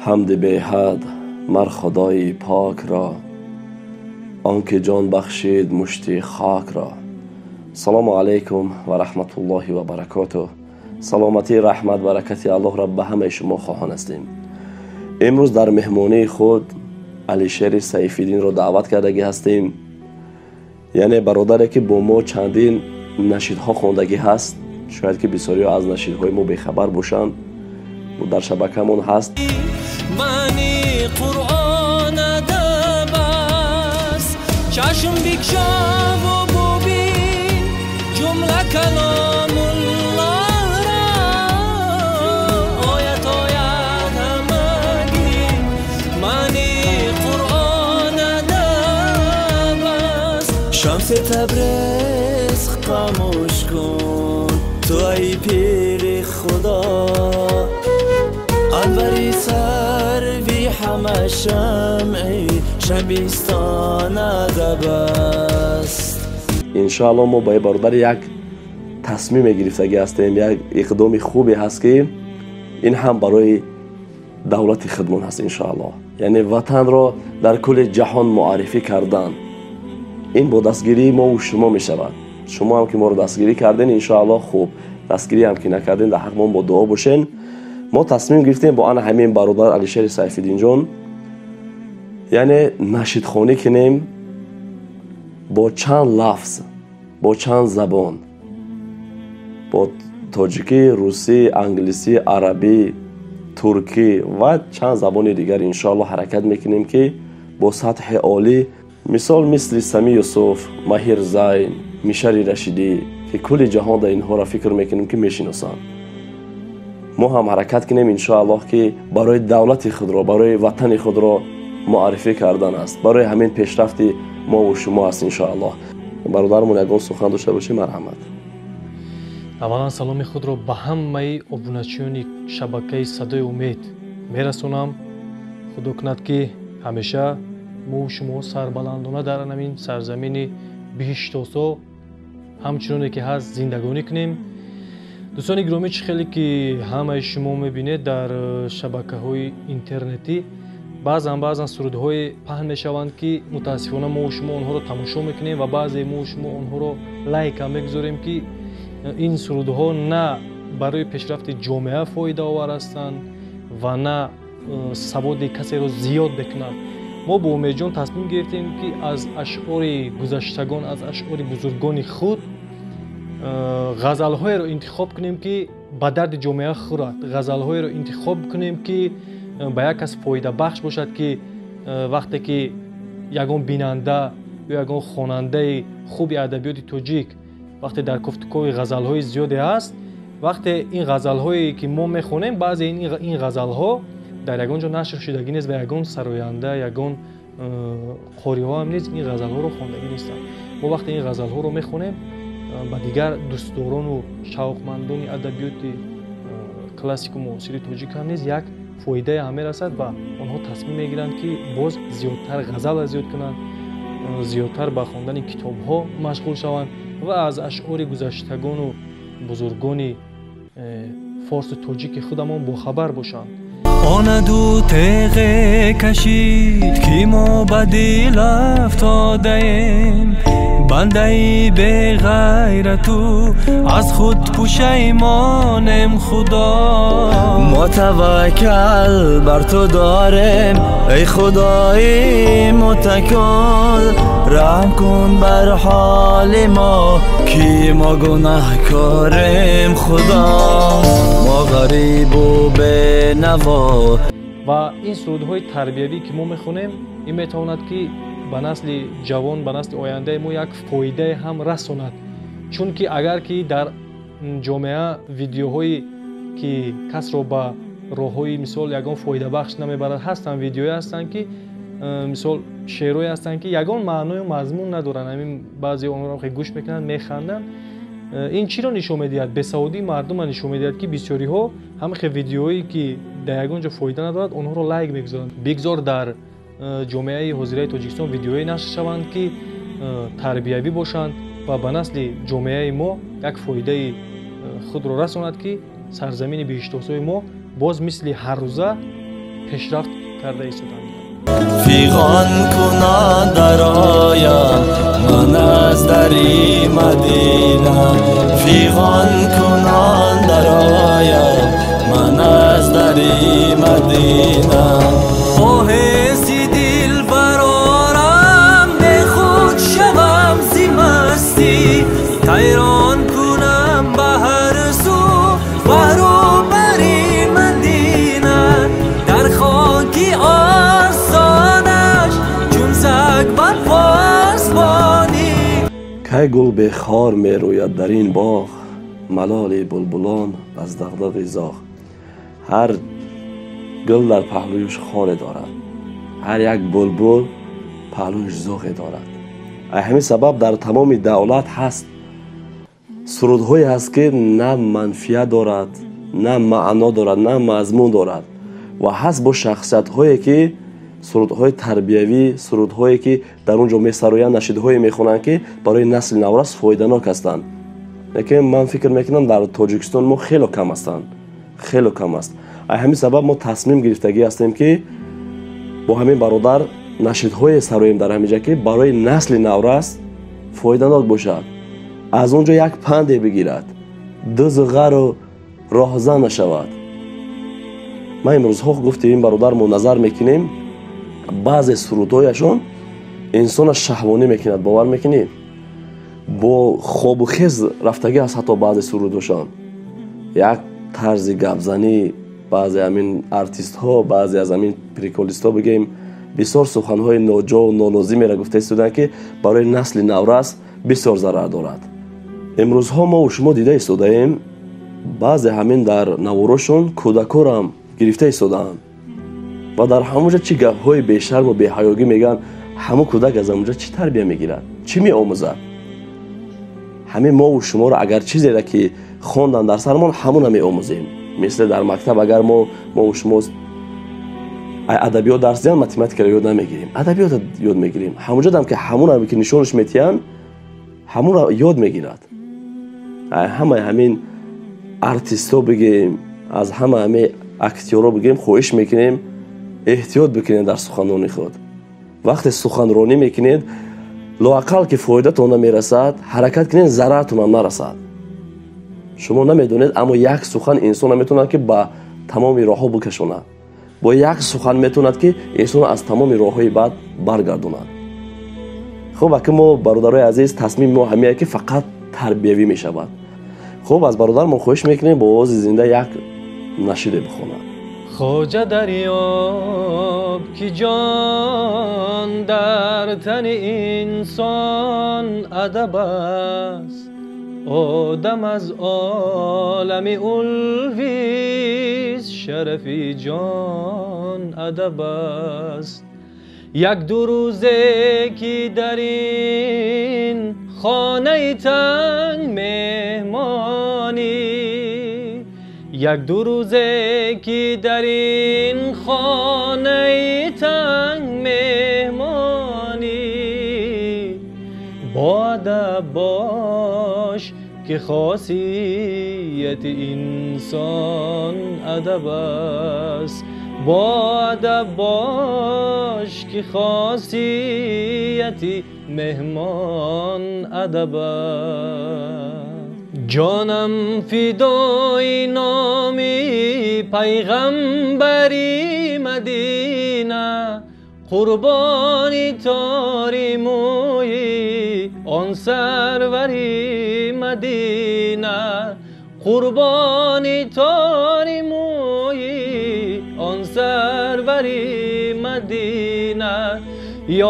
Ҳамди беҳад мар Худои пок ро, он ки ҷон бахшид мушти хок ро. Салому алайкум ва раҳматуллоҳи ва баракотуҳ. Саломатӣ, раҳмат, баракати Аллоҳро ба ҳамаи шумо хоҳон ҳастем. Имрӯз дар меҳмонии худ Алишери Сайфиддинро даъват кардагӣ ҳастем, яъне бародаре ки бо мо чандин нашидҳо хондагӣ ҳаст. Шояд ки бисёриҳо аз нашидҳои мо бехабар бошанд, дар шабакамон ҳаст. Маъни Қуръон адаб аст, чашм бикшову бубин ҷумла каломуллоҳ ро, оят оят ҳамагӣ маъни Қуръон адаб аст. Шамси Табриз хомӯш кун, ту ай пири Худо, анвари сарви ҳама шамъи шабистон адаб аст. Иншоаллоҳ мо ба ин бародар як тасмиме гирифтагӣ ҳастем, як иқдоми хубе ҳаст ки ин ҳам барои давлати худмон ҳаст иншоаллоҳ. Яъне ватанро дар кулли ҷаҳон муаррифӣ кардан, ин бо дастгирии мову шумо мешавад. Шумо ҳам ки моро дастгирӣ карден иншоаллоҳ хуб, дастгирӣ ҳам ки накарден дар ҳаққмон бо дуо бошен. Мо тасмим гирифтем бо ана ҳамин бародар Алишери Сайфиддинҷон, яъне нашидхонӣ кунем бо чанд лафз, бо чанд забон, бо тоҷикӣ, русӣ, англисӣ, арабӣ, туркӣ ва чанд забони дигар иншоаллоҳ ҳаракат мекунем ки бо сатҳи олӣ, мисол мисли Сами Юсуф, Маҳир Зайн, Мишари Рашидӣ, ки кулли ҷаҳон дар инҳоро фикр мекунем ки мешиносанд. Мо ҳам ҳаракат кунем иншоаллоҳ ки барои давлати худро, барои ватани худро муаррифӣ кардан аст, барои ҳамин пешрафти мову шумо аст иншоаллоҳ. Бародармон ягон сухан дошта бошед, марҳамат. Аввалан саломи худро ба ҳамаи обуначиёни шабакаи Садои Умед мерасонам. Худо кунад ки ҳамеша мову шумо сарбаландона дар ҳамин сарзамини биҳиштосо ҳамчуноне ки ҳаст зиндагонӣ кунем. Дӯстони гиромӣ, чӣ хеле ки ҳамаи шумо мебинед дар шабакаҳои интернетӣ баъзан баъзан сурудҳое паҳн мешаванд ки мутаассифона мову шумо онҳоро тамошо мекунем ва баъзе мову шумо онҳоро лайкам мегузорем ки ин сурудҳо на барои пешрафти ҷомеа фоидаовар ҳастанд ва на саводи касеро зиёд мекунанд. Мо бо Умедҷон тасмим гирифтем ки аз ашъори гузаштагон, аз ашъори бузургони худ ғазалҳоеро интихоб кунем ки ба дарди ҷомеа хӯрад, ғазалҳоеро интихоб кунем ки ба як кас фоидабахш бошад, ки вақте ки ягон бинанда ё ягон хонандаи хуби адабиёти тоҷик вақте дар кофтукови ғазалҳои зиёде ҳаст, вақте ин ғазалҳое ки мо мехонем, баъзе ин ғазалҳо дар ягон ҷо нашр шудагӣ нест ва ягон сароянда, ягон қориҳо ҳам низ ин ғазалҳоро хондагӣ нестанд. Мо вақте ин ғазалҳоро мехонем ба дигар дӯстдорону шавқмандони адабиёти классику муосири тоҷик ҳам низ як фоидае ҳам мерасад ва онҳо тасмим мегиранд ки боз зиёдтар ғазал зиёд кунанд, зиёдтар ба хондани китобҳо машғул шаванд ва аз ашъори гузаштагону бузургони форсу тоҷики худамон бохабар бошанд. Онаду теғе кашид ки мо ба дил афтодаем, бандаи беғайрату аз худ пушаймонем. Худо, мо таваккал бар ту дорем, эй Худои мутакал, раҳм кун бар ҳоли мо ки мо гунаҳкорем. Худо, мо ғарибу бенаво. Ва ин сурудҳои тарбиявӣ ки мо мехонем, ин метавонад ки ба насли ҷавон, ба насли ояндаи мо як фоидае ҳам расонад. Чунки агар ки дар ҷомеа видеоҳое ки касро ба роҳҳои мисол ягон фоидабахш намебарад ҳастанд, видеое ҳастанд ки мисол шеърое ҳастанд ки ягон маъною мазмун надоранд, ҳамин баъзе онҳоро хеле гӯш мекунанд, механданд. Ин чиро нишон медиҳад? Бесаводии мардумро нишон медиҳад ки бисёриҳо ҳамин видеоҳое ки дар ягон ҷо фоида надорад онҳоро лайк мегузоранд. Бигзор дар ҷомеаи ҳозираи Тоҷикистон видеоҳое нашр шаванд ки тарбиявӣ бошанд ва ба насли ҷомеаи мо як фоидаи худро расонад ки сарзамини биҳиштосои мо боз мисли ҳаррӯза Пешрафт карда истоданд. Фиғон кунон дароям ман аз дари Мадина, фиғон кунон дароям ман аз дари Мадина. Оҳести дил барорам, бехуд шавам зи мастӣ, тайрон кунам ба ҳар су баҳру бари Мадина. Дар хоки остонаш чун саг бар посбонӣ. Кай гул бехор мерӯяд дар ин боғ, малоли булбулон аз дағдағи зоғ. Ҳар гул дар паҳлӯяш хоре дорад, ҳар як булбул паҳлӯяш зоғе дорад. Ай ҳамин сабаб дар тамоми давлат ҳаст сурудҳое ҳаст, ки на манфиат дорад, на маъно дорад, на мазмун дорад, ва ҳаст бо шахсиятҳое ки сурудҳои тарбиявӣ, сурудҳое ки дар он ҷо месароянд, нашидҳое мехонанд, ки барои насли наврас фоиданок ҳастанд. Лекин ман фикр мекунам, дар Тоҷикистон мо хело кам ҳастанд, хело кам аст. Ай ҳамин сабаб мо тасмим гирифтагӣ ҳастем, ки бо ҳамин бародар нашидҳое сароем дар ҳамин ҷа, ки барои насли наврас фоиданок бошад, аз он ҷо як панде бигирад, дузу ғару роҳзан нашавад. Ман имрӯзҳо, гуфти ин бародар, мо назар мекунем, баъзе сурудҳояшон инсона шаҳвонӣ мекунад, бовар мекунӣ? Бо хобу хез рафтагӣ аст ҳатто баъзе сурудҳошон. Як тарзи гапзанӣ баъзе ҳамин артистҳо, баъзе аз ҳамин приколистҳо бигӯем, бисёр суханҳои ноҷову нолозимеро гуфта истоданд, ки барои насли наврас бисёр зарар дорад. Имрӯзҳо мо шумо дида истодаем, баъзе ҳамин дар наворошон кӯдакорам гирифта истодаанд ва дар ҳамон ҷо чӣ гапҳои бешарму беҳаёгӣ мегӯянд. Ҳамон кӯдак аз ҳамон ҷо чӣ тарбия мегирад, чӣ меомӯзад? Ҳамин мову шуморо агар чизеро ки хондан дар сармон, ҳамона меомӯзем. Мисли дар мактаб агар мову шумо адабиёт дарс диҳанд, математикаро ёд намегирем, адабиётро ёд мегирем. Ҳамонҷодам ки ҳамона ки нишонаш метиҳанд, ҳамонро ёд мегирад. Ҳамаи ҳамин артистҳо бигем, аз ҳама ҳамин актёрҳо бигем, хоҳиш мекунем, эҳтиёт бикунед дар суханони худ. Вақте суханронӣ мекунед, лоақал ки фоидатон намерасад, ҳаракат кунед зараратонам нарасад. Шумо намедонед, аммо як сухан инсона метавонад, ки ба тамоми роҳҳо бикашонад. Бо як сухан метавонад, ки инсонро аз тамоми роҳҳои бад баргардонад. Хуб, аки мо, бародарои азиз, тасмими мо ҳамие, ки фақат тарбиявӣ мешавад. Хуб, аз бародар мо хоҳиш мекунем, бо овози зинда як нашиде бихонад. Хоҷа дарёб, ки ҷон дар тани инсон адаб аст, одам аз олами улвист, шарафи ҷон адаб аст. Як ду рӯзе ки дар ин хонаи танг меҳмонӣ, як ду рӯзе ки дар ин хонаи танг меҳмонӣ, бо адаб бош, ки хосияти инсон адаб аст. Бо адаб бош, ки хосияти меҳмон адаб аст. Ҷонам фидои номи пайғамбари Мадина, қурбони тори мӯи он сарвари Мадина, қурбони тори мӯи он сарвари Мадина.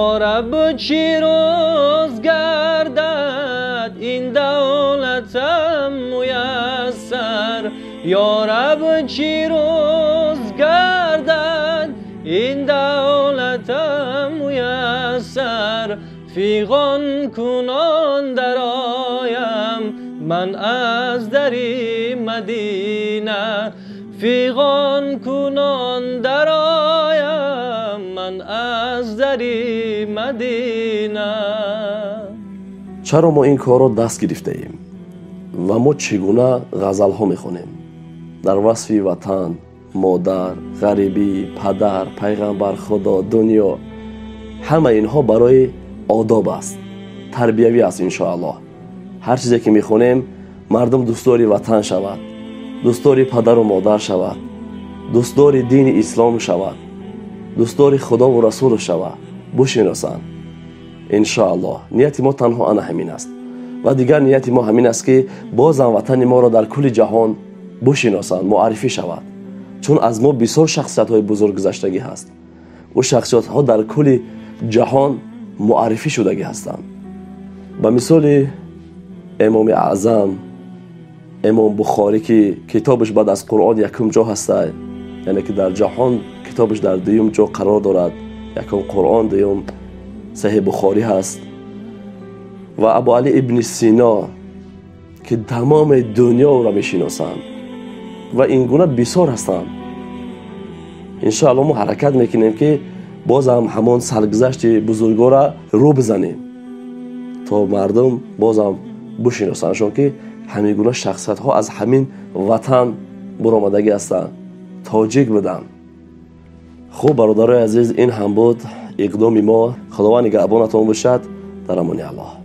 Ё Раб, чӣ рӯз гардад ин давлатам муяссар, ё Раб, чӣ рӯз гардад ин давлатам муяссар. Фиғон кунон дароям ман аз дари Мадина, фиғон кунон дароям ман аз дари Мадина. Чаро мо ин корро даст гирифтаем ва мо чӣ гуна ғазалҳо мехонем дар васфи ватан, Модар, ғарибӣ, падар, пайғамбар, Худо, дунё, ҳама инҳо барои одоб аст, тарбиявӣ аст. Иншоаллоҳ, ҳар чизе ки мехонем, мардум дӯстдори ватан шавад, дӯстдори падару модар шавад, дӯстдори дини ислом шавад, дӯстдори Худову Расулу шавад, бушиносанд, иншоаллоҳ. Нияти мо танҳо ана ҳамин аст ва дигар нияти мо ҳамин аст, ки бозам ватани моро дар кулли ҷаҳон бушиносанд, муаррифӣ шавад, чун аз мо бисёр шахсиятҳои бузург гузаштагӣ ҳаст. Ӯ шахсиятҳо дар кулли ҷаҳон муаррифӣ шудагӣ ҳастанд, ба мисоли Эмоми Аъзам, Эмом Бухорӣ, ки китобаш баъд аз Қуръон якум ҷо ҳаста, яъне ки дар ҷаҳон китобаш дар дуюм ҷо қарор дорад: якум Қуръон, дуюм Саҳеҳ Бухорӣ ҳаст, ва Абуалӣ ибни Сино, ки тамоми дунё ӯро мешиносанд, ва ин гуна бисёр ҳастанд. Иншоалло, мо ҳаракат мекунем, ки бозам ҳамон саргузашти бузургора рӯ бизанем, то мардум бозам бушиносандшон, ки ҳамин гуна шахсиятҳо аз ҳамин ватан буромадагӣ ҳастанд, тоҷик буданд. Хуб, бародарои азиз, ин ҳам буд иқдоми мо. Худованд нигаҳбонатон бошад. Дар амони Аллоҳ.